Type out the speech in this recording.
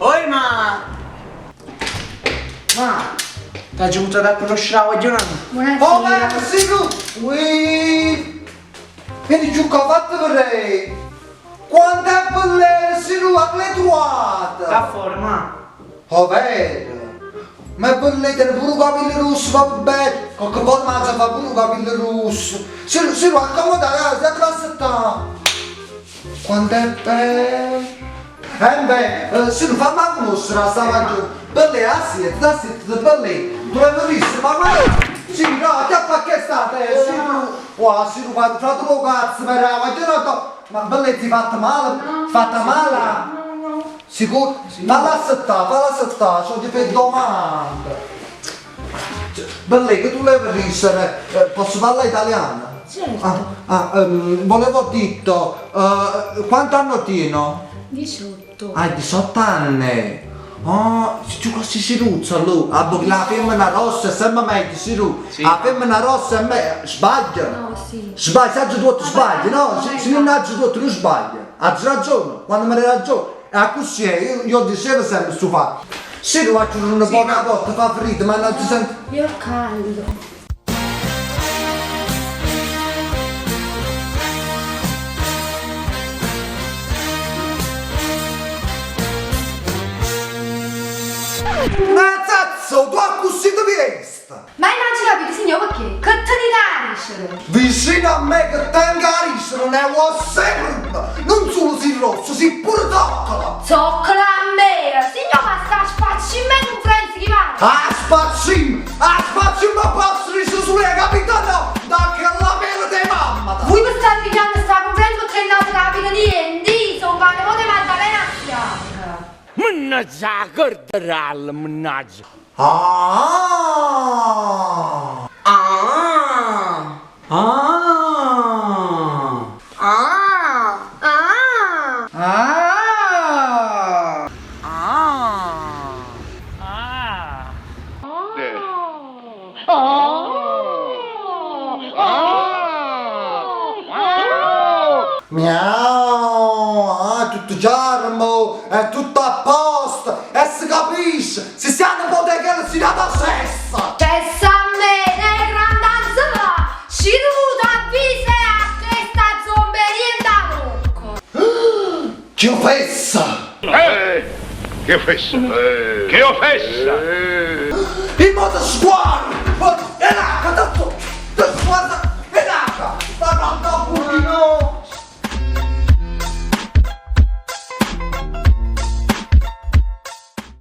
Oi ma! Ma, t'aggio avuto da conoscere 'a guagliona. Buonasera. Oh, ma sei tu! Ui! Vieni giù qua, fatti vedere! Quanto è bella, sei tu, l'hai trovata! Sta fuori, ma. Oh, vero! Ma è bella, tiene pure i capelli rossi, va bene! Qualche volta mi fa pure i capelli rossi! Se, se lo accomoda, se te la Quanto è bello! Eh beh, se non fa manco conoscere sta mangiando. Bella, assiete, assiete, bella. Tu l'hai visto, ma guarda! Sì, no, ti fa che sta te, sì, tu. Wow, sì, tu fai frate lo cazzo, per la guagliona, ma bella ti fatta male? Fatta male? No, no. Sicuro? Falla aspettare, falla aspettare, c'ho di fare domande. Cioè, Bella, che tu l'hai visto, posso parlare italiano? Certo. Ah, ah, volevo detto, quanto anno tieni? 18. Ah, 18 anni. Oh, si tu così si ruzza lui. Ah, boh, la femmina rossa è sempre meglio, si ru. Sì. La femmina rossa è meglio. Sbaglia. No, sì. Sbaglia, se tu sbagli, no? Se, se non hai tutto, non sbaglia. Ha ragione, quando me ne ragione. E così è, io, io dicevo sempre su fatto. Se tu faccio una poca volta fa freddo, ma non ti senti. Io ho caldo. Ma cazzo, tu a così ti vesti? Ma io non ci capito, signor, perché? Che te ne carisce? Vicino a me che tenga a risere ne vuoi sempre. Non solo si rosso, si pure zoccola. Zoccola a me! Signor, ma sta sfaccimma in conferenza chi va? Ah, spaccim! Ah, spaccim, ma posso risere sulle capito no? Da che la pena di mamma! Voi mi state pigliando sta conferenza perché non avete capito niente! Sono pane di Maddalena a fianco! Mannaggia, corderale, mannaggia. Ah! Ah! Ah! Ah! Ah! Ah! Ah! Miau! Ah, tutto giarmo! È tutto a posto! E si capisce! Se siamo un po' di che si dà da sessa! Cessa a me, negra andanza va! Ci dovuto avvisa a questa zomberia da bocca! Che offesa! Che offesa! Che offesa! In modo sguardo! E là!